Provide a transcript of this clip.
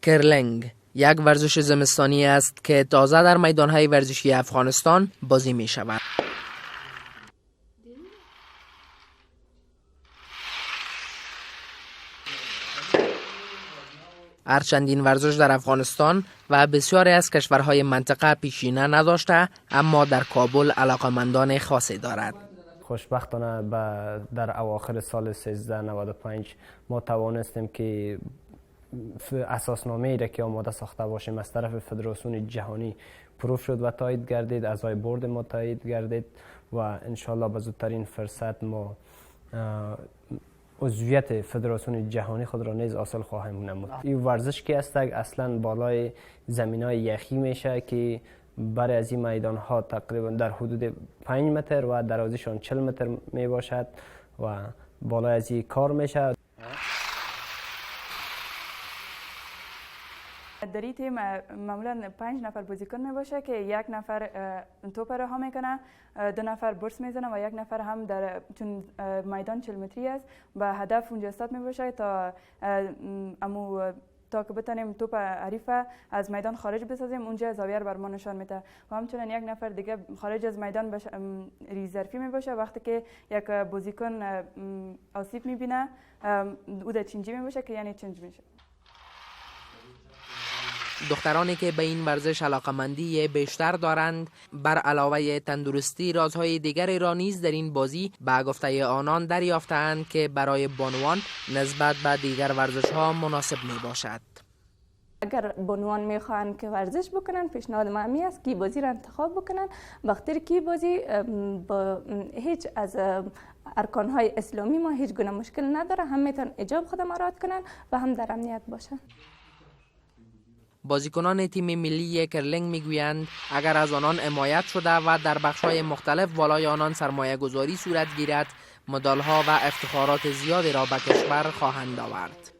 کرلینگ یک ورزش زمستانی است که تازه در میدانهای ورزشی افغانستان بازی می شود. هرچند این ورزش در افغانستان و بسیاری از کشورهای منطقه پیشینه نداشته، اما در کابل علاقمندان خاصی دارد. خوشبختانه در اواخر سال 1395 ما توانستیم که اساسنامه ای را که آماده ساخته باشیم از طرف فدراسیون جهانی پروف شد و تایید گردید، اعضای برد ما تایید گردید و انشالله به زودترین فرصت ما عضویت فدراسیون جهانی خود را نیز حاصل خواهیم نمود. این ورزش که است اصلا بالای زمین های یخی میشه که برای از این میدان ها تقریبا در حدود 5 متر و درازیشان 40 متر می باشد و بالای از این کار میشه. در این تیم معمولا 5 نفر بازیکن می باشه که یک نفر توپ رها میکنه، 2 نفر برس میزنه و یک نفر هم در چون میدان 40 متری است به هدف اونجا استاد می باشه تا امو تا که بتانیم توپ حریف از میدان خارج بسازیم، اونجا زاویه بر ما نشان میده و همچنین یک نفر دیگه خارج از میدان ریزرفی می باشه. وقتی که یک بازیکن آسیب میبینه او در چنجی می باشه که یعنی چنج میشه. دخترانی که به این ورزش علاقمندی بیشتر دارند، بر علاوه تندرستی رازهای دیگری را نیز در این بازی به گفته آنان دریافتند که برای بانوان نسبت به دیگر ورزش‌ها مناسب می باشد. اگر بانوان میخواهند که ورزش بکنن، پیشنهاد ما همی است که بازی را انتخاب بکنن، وقتی که بازی با هیچ از ارکانهای اسلامی ما هیچ گونه مشکل نداره، هم میتونن حجاب خود مراعات کنن و هم در امنیت باشن. بازیکنان تیم ملی کرلینگ میگویند اگر از آنان حمایت شده و در بخش‌های مختلف بالای آنان سرمایه گذاری صورت گیرد، مدال‌ها و افتخارات زیادی را به کشور خواهند آورد.